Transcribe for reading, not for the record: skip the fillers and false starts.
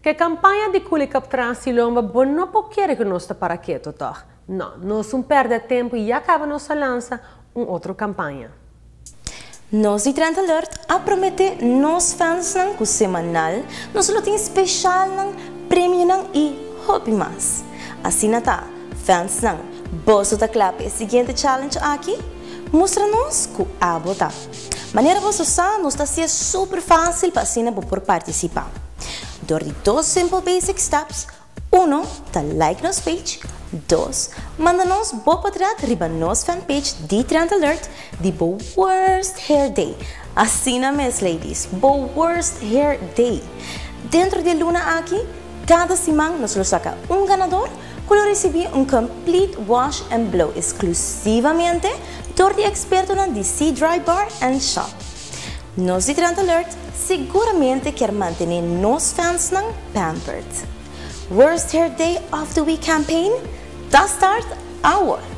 Ku kampaña di Kulikap tras di lomba, bo no por kere ku nos ta para ketu, toch? No, nos no ta pèrdè tempu i ya kaba nos a lansa un otro kampaña. Nos di Trend Alert a prometé nos fans ku semanal nos lo tin spesial nan, premio nan i hopi mas. Asina ta, fans nan, boso ta kla pa e siguiente challenge aki? Mustra nos ku abo ta. Manera boso sa, nos ta hasié super fásil pa asina bo por partisipá. Dor di dos simple basic steps: 1, ta like nos page; 2, manda nos bo portrèt riba nos fanpage di Trend Alert di bo worst hair day. Asina mes, ladies, bo worst hair day. Denter di e luna aki, kada siman nos lo saka un ganadó ku lo risibí un complete wash and blow eksklusivamente dor di ekspertonan di Sea Dry Bar and Shop. Nos di Trend Alert siguramente ke mantené nos fans nan pampered. Worst Hair Day of the Week campaign ta start awor.